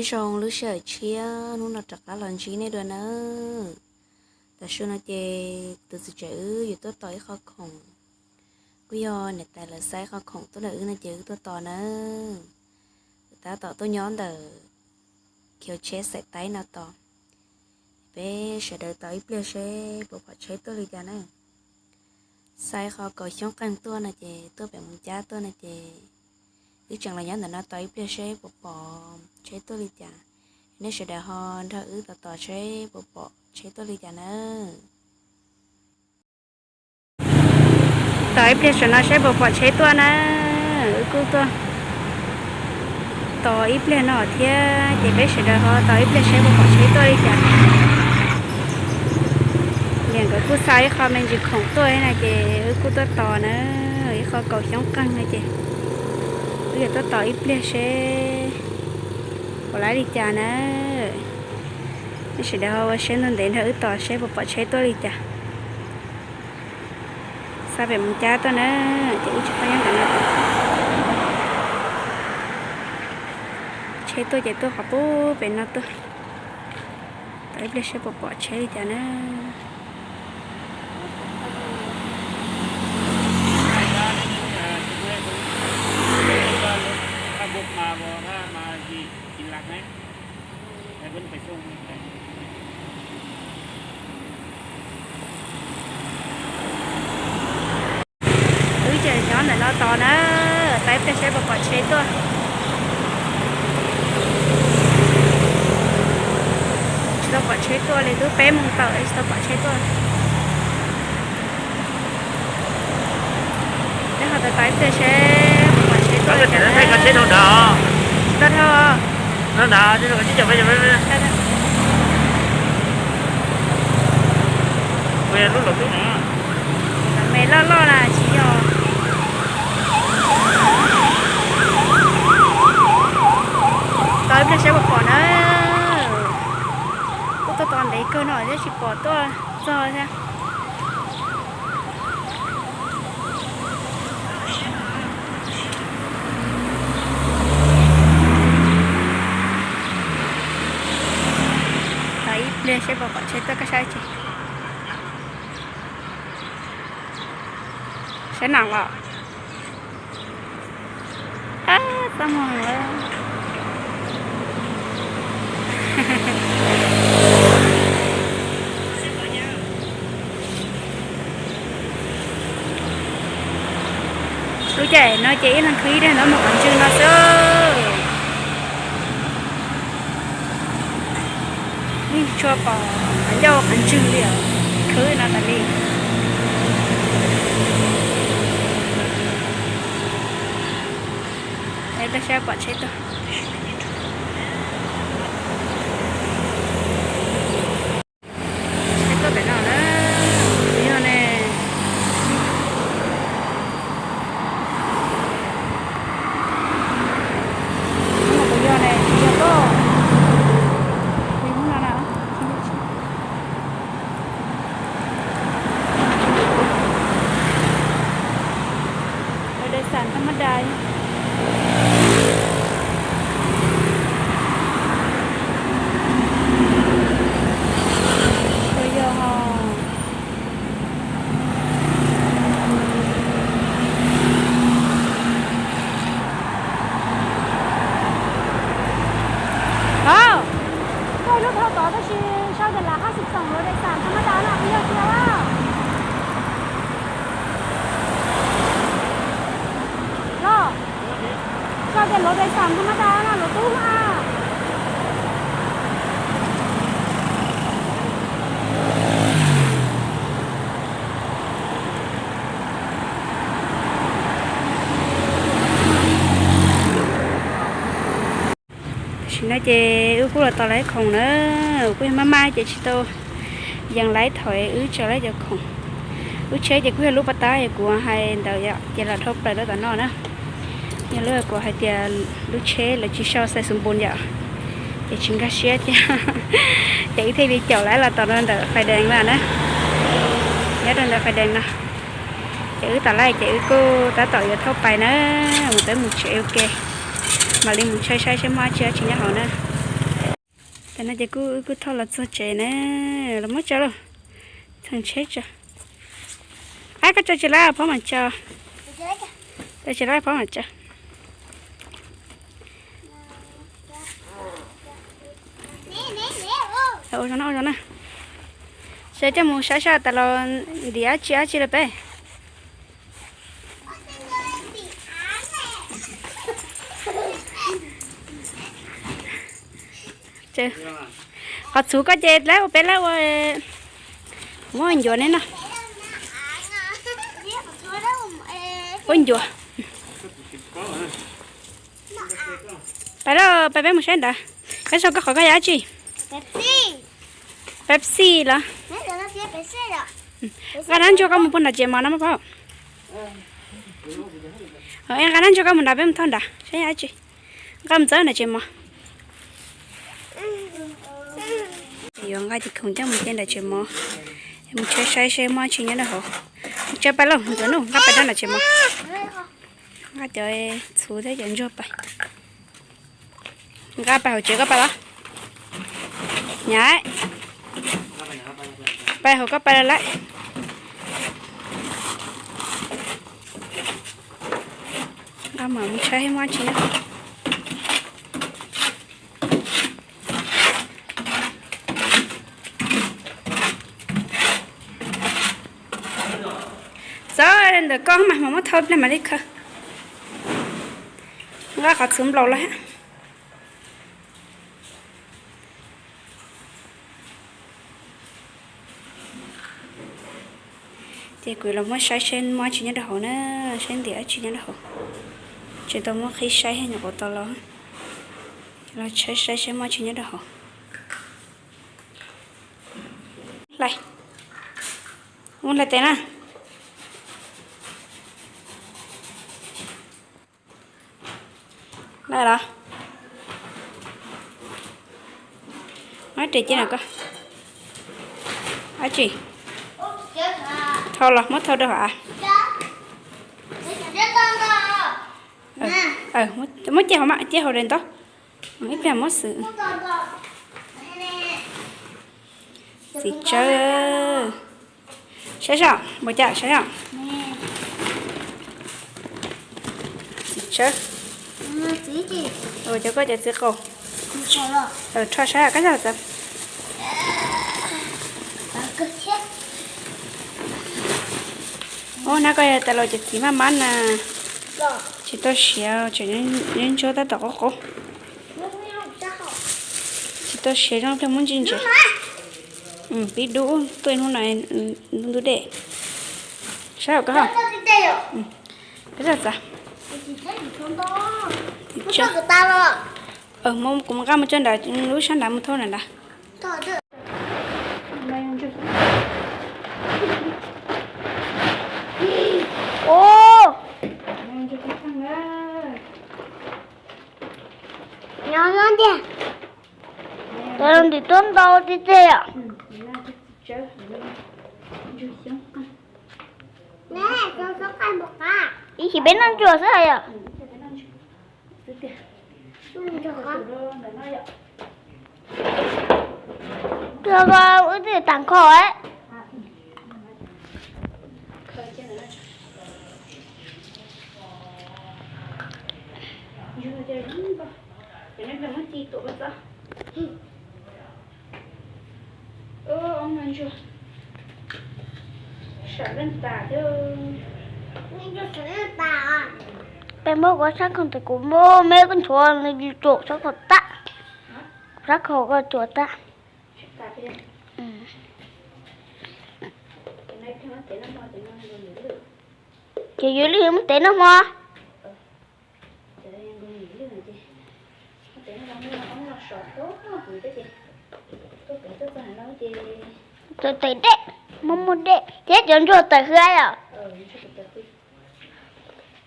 Nyob zoo lub sij hawm tshiab, hnub no rov qab los ntsib nej dua nawb. Tam sim no ces tus txiv tsev wb yuav tuaj tos ib qho khoom, kuj yog niam tais lawv xa ib qho khoom tuaj ntawm wb no ces wb tuaj tos nawb. Tab tom tuaj nyob ntawm khiv tsheb xaim taib no tos. Peb sawv daws tos ib pliag seb puas pom tsheb tuaj li cas na. Xa ib qho kaus xyoob qeej tuaj no ces tuaj pem Moos Cab tuaj no ces wb tseem los nyob ntawm no tos ib pliag seb puas pom tsheb tuaj li cas. Nej sawv daws ho nrog wb tos tos seb puas pom tsheb tuaj li cas nawb. Tos ib pliag saum no seb puas pom tsheb tuaj na. Wb kuj tuaj tos ib pliag no thiab ces peb sawv daws ho tos ib pliag seb puas pom tsheb tuaj li cas. Niam nkawd kuj xa ib qho me ntsis khoom tuaj na ces wb kuj tuaj tos na, ib qho kaus xyoob qeej no ces wb yuav tuaj tos ib pliag seb puas laib li cas na. Nej sawv daws ho ua siab ntev ntev nrog wb tos seb puas pom tsheb tuaj li cas. Xa pem Moos Cab tuaj na, ces wb tsis tau nyob ntawm no. Tsheb tuaj ces tuaj qhov pub pem no tuaj. Tos ib pliag seb puas pom tsheb li cas na. Wb ces nyob ntawm no tos na, tos ib pliag seb puas pom tsheb tuaj. Tsis tau pom tsheb tuaj li, twb peb moos tawm tsis tau pom tsheb tuaj. Peb ho tos ib pliag seb puas pom tsheb tuaj. Tsis tau dhau. Me loj loj na tsis yog. Tos ib pliag seb puas pom na. Kuj tuaj tos ntev kawg no thiab tsis pom tuaj txog thiab. Tos ib pliag seb puas pom tsheb tuaj koj saib tsis. Saib no los. Ab, txaj muag lawm. Lub caij no ces ib leeg khwv ib daim ntawv mus qhov ntswg no xwb. Yeej tsis tshua pom qhov ncauj qhov ntswg li os, khwv no tas li. Peb saib pom tsheb tuaj. Tsheb tuaj pem no na, yog ne. Hnub no puas yog ne, tsis yog tuaj. Hnub no na. Lawv dai xam thab mab dai. Puas yog ho? Au, koj lub dhau tod tab sis sau tias lam hab xi xoom lawv dai xam thab mab dai no puas yog tiag a? Los, sau tias lawv dai xam thab mab dai no lawv tub a. Tam sim no ces wb kuj los tos lawv khoom na, kuj yog maj maj ces tsis tau yees lawv thaum wb tso lawv cov khoom. Lub tsheb ces kuj yog lub pas tab yog kuv hais ntawd yom, ces los dhau plaws rau tom no na. Yog lub kuv hais tias lub tsheb lawv tsis sau xais xus npus yom, ces tsis nkag siab thiab. Ces wb thiaj li caum lawv los tos rau ntawm fais dees no na. Nyob rau ntawm fais dees no. Ces wb tom lawv ces wb kuj tab tom yuav thauj pais na, mus peb mus tsev ua ke, mam li mus saib saib seb muaj dab tsi dab tsi nyob hauv na. No ces kuj, kuj thauj los txog tsev na, los muab tso lauj. Txheem tsheb tso. Ab, koj tso tsis laib phob mam tso. Tso tsis laib phob mam tso. Ua zoo na, ua zoo na. Seb coj mus saib seb tas los ntim dab tsi dab tsi lawm peb. Qhov txhuv koj ces laib ua peb laib ua, muab ncuav neb no. Ua ncuav. Pais lauj, pais peb mus saib nrad. Koj sau koj qhov koj yog dab tsi? Pepsi los? Nqa dab ntsuag koj mus puag nram tsev mov no maj paub. Nqa dab ntsuag koj mus nrad peb mus thauj nrad saib yog dab tsi. Nqa mus txawb nram tsev mov. Yuav nqa tis khoom coj mus cia nram tsev mov, mus tshawb saib seb muaj dab tsi nyob rau hauv. Tsaws pais lauj, mus ntxuav nuj, nqa pais rau nram tsev mov. Nqa cov txhuv thiab cov ntsuag pais. Nqa pais hauv tsev koj pais los? Nyab, pais hauv koj pais los lawm. Nqa mam mus tshawb seb muaj dab tsi nyob. Txawm ntawm koj mas mam muab thau pliag mam li khaws. Nqa qhov txhuv nplaum los. Ces kuv los muab saib seb muaj dab tsi nyob rau hauv na, saib ntim dab tsi nyob rau hauv. Tsis tau muab qhib saib nyuam qhuav tau los, los tshawb saib seb muaj dab tsi nyob rau hauv. Hlais, mus hlais tes na. Lawm los? Muab ris cia na koj. Dab tsi? Thau los, muab thau rau hauv av. Muab cia hauv, cia hauv daim ntaub. Ib pliag muab xwb. Txiv tsawb. Saib seb, npaum cas saib seb. Txiv tsawb. Ua cov koj cov txiv qaub. Rho saib koj yog txawv. Ub, nab koj yog tas los cov txiv maj mab na. Tsis tau siav, tseem ntsuab tab tom qaub qaub. Tsis tau siav zoo pliag muab ntsis ntsev. Pib dub tuaj hnub no, ntub dej. Saib hauv koj ha. Peb zaj txav. Kuv nqa mus tso nram lub sab nrad mus thauj nram nrad. Nyob no tiag. Tau ntim tuab ntau tiag tiag yom. Ib chim peb noj ntsuag xwb yom. Wb twb tas kho. Peb muab kuv sab khoom tes kuv muab me koj nchuav nws tsuam sab khoom tag. Sab khoom koj tsuam tag. Ces yuav lwj muab tev noj hmo. Tawm dej, muaj muaj dej thiab cov ntsuag tawm hwv yom.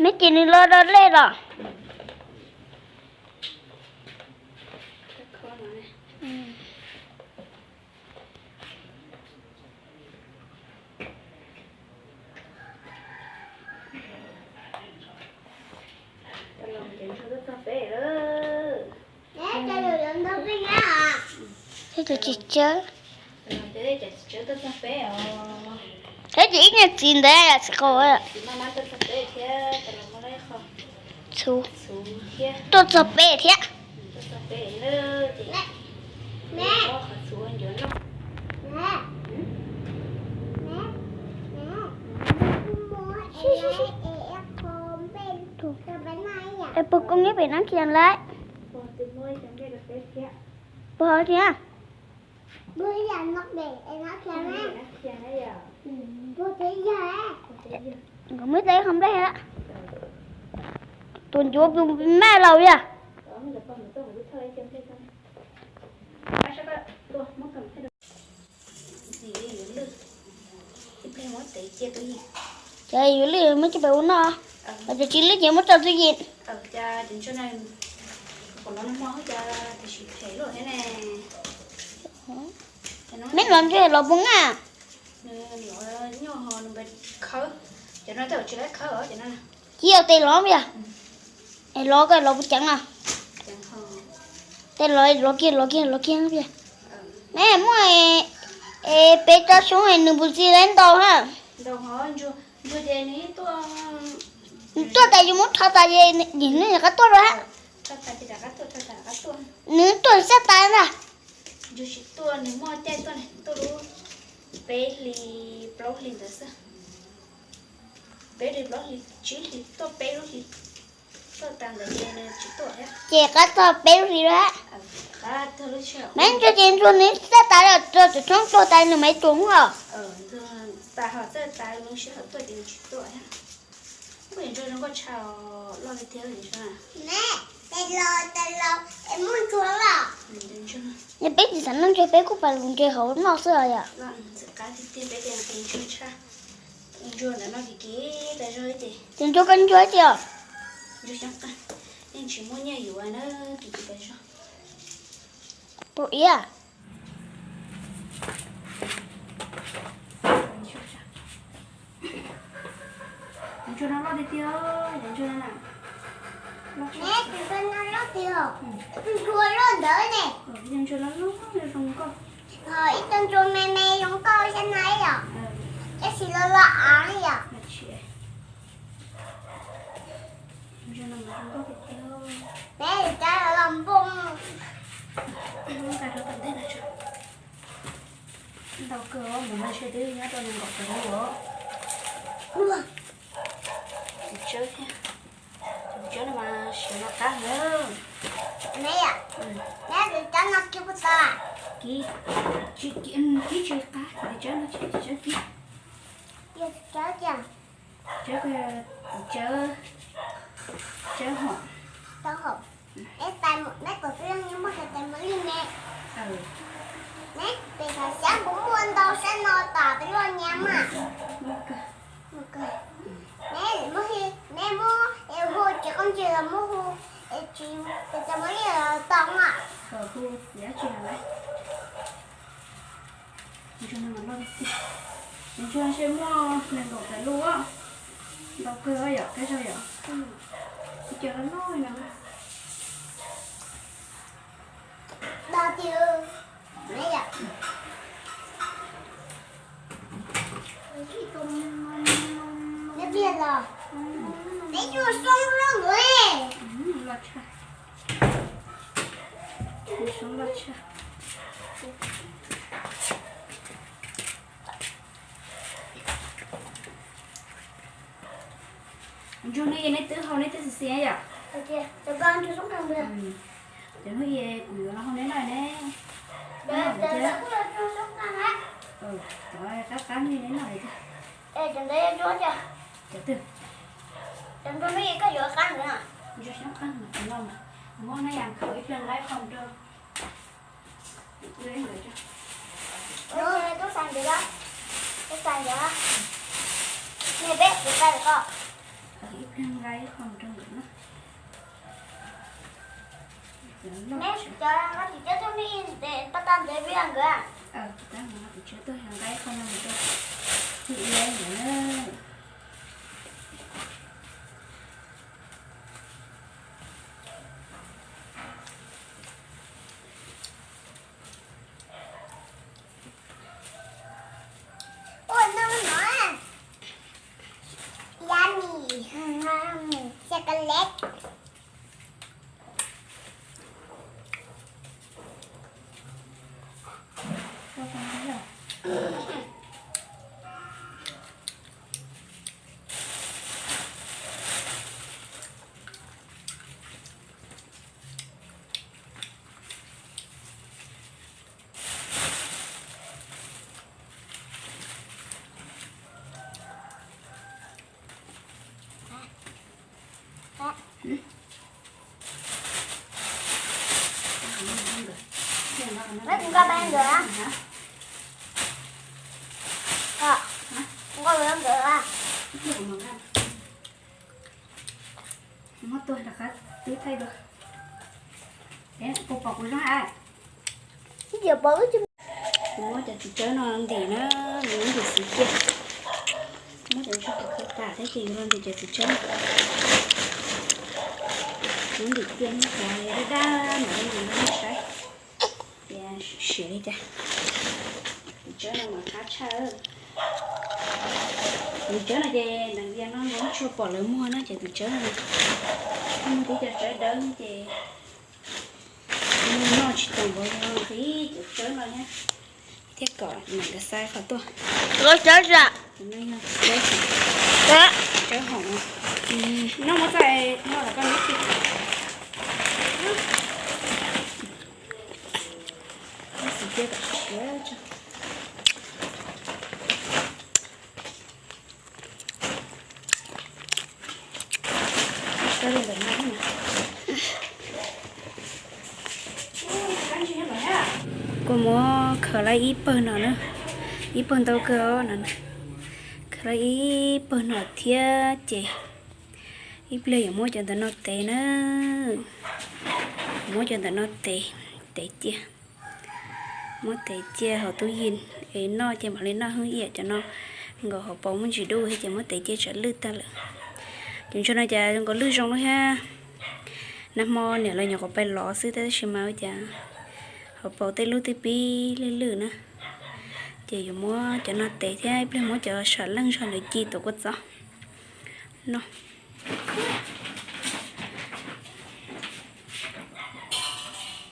Me ces nws los do lej los. Tsis tsawg. Tab sis ib nyuag txiv ntawd tsis qau. Tuaj txog peb thiab. Es puas koob nyob pem nab khias lawm? Puas thiab? Nkawd muaj ib teg qhov nplej. Tus ncuav maj laus yog. Ces yuav lwj muab coj pem ua noj, ces tsis lwj ces muab tso txuj ci. Meb los ntsuag los puas ngaj? Cia tes lov yog, es lov koj los puas ceev no? Tes lov, lov kiag, lov kiag, lov kiag. Meb muaj peb tsob xyoob nws puas txi lawv ntau ha? Nws tuaj tas yus muab rho tas, yim hnub rov qab tuaj dua ha. Nws tuaj xyab tas ntag. Nws tsis tuaj, nws muaj caij tuaj, tuaj lub peb hlis plaub hlis ntawd xwb. Peb hlis plaub hlis tsib hlis, tuaj peb lub hlis, tuaj tas ntawd ces nws tsis tuaj thiab. Ces qab txog peb lub hlis lawm. Meb ntsuag ces ntsuag nws xyab tas lawm, rau txhoob tuag tas nws mam tuaj os. Ntsuag zoo nkauj tshaj, loj li thiab. Yog peb tsis xav noj ntsuag peb kuj pais lus ntses hauv noj xwb os yom. Ces ntsuag koj ntsuag tiag. Pum iab. Tus ntsuag no loj tiag tiag, tus ntsuag no na. Neb, tus ntsuag no loj tiag, tus ntsuag loj ntawd ne. Tus ntsuag loj loj zoo nkauj. Ib tug ntsuag me me zoo nkauj xyab na yom. Tab sis loj loj av yom. Neb, cov los npoo. Ntau kawg, mus no ntshe twb nyob rau nees nkaum pawg lug os. Tus tsawb thiab. Tus tsawb no mas siav no qab heev. Neb, tus tsawb no kiv puas tau? Kiv, kiv tsis qab, tus tsawb no tsis tsawb kiv. Tsawb, tsawb, tsawb hom. Neb, peb tom tib zoo nyob muaj tais tais mos lij ne. Neb, pem Thaj Xyab puas muaj ntau sab no tom peb loj nyias mas? Neb, neb muab hu tsis qab ntsis los muab hu, tais tais mos lij los tau mas. Ntsuag no mas loj tiag tiag. Ntsuag ntshe muaj nees nkaum pawg lug, ntau kawg yom, kab zog yom. Cov loj loj no. Loj tshaj. Soob loj tshaj. Ntsuag no es neb twb hau neb twb xis xis yom? Cov ntsuag soob qeeg. Cov hnub i kuv yuav los hau neb noj ne. Cov qab qab no neb noj lawm tiag. Cov twg? Ntsuag soob qeeg mas kuv no mas, muab neb yas khaum ib pliag nqa ib qho rau. Tub xas ntawd, tub xas ntawd, nej peb kuv qa ko. Ib pliag nqa ib qho rau nkawd na. Neb cov nqa tim cov tub me ib tes pab tag ntev peb nkawd. Tus tsawb tuaj nqa ib qho no mus rau tus ib nkawd na. Chocolate. Ntawd a, muab tuaj rov qab twb thaij dua. Puas pom kuv zoo a? Kuv muab cov txiv tsawb no ntim na, nws muab ntim xwb cia. Muab cov ntsuag khawv khawv tas thiab ces yus los ntim cov txiv tsawb no. Muab ntim cia, muab cov dab dab mam li ntim no saib. Ces siav li cas. Tus tsawb no mas qab tshaj. Tus tsawb no ces ntawm Vias no nws tsuas pom lawv muag na ces tus tsawb no, muag tib cov tsawb dawb ces noj tsis tau npaum li cov tsawb no thiab. Thiab kom nkawd xa qhov tuaj. Tsawb hoom no, muab txaij no los koj neb ti. Xim cia kom siav tso. Kuv muab khaws lawm ib pawg no na, ib pawg ntau kawg os no. Khaws lawm ib pawg no thiab ces ib pliag yuav muab cov ntawm no tev na. Muab cov ntawm no tev, tev cia. Muab tev cia hauv tub yig es noj ces mam li noj hwj yam cov no. Nkaus hauv paus muaj ntsis dub thiab ces muab tev cia tsam lwj tag lawm. Cov ntsuag no cas nkaus lwj zoo lawm thiab. Nag hmo niam lawv nyuam qhuav pais lov xwb tab sis mas ua cas hauv paus tej lub twb pib lwj lwj na. Ces yuav muab cov no tev thiab ib pliag muab cov sam leej zog ntawd ci tuav kua txob no.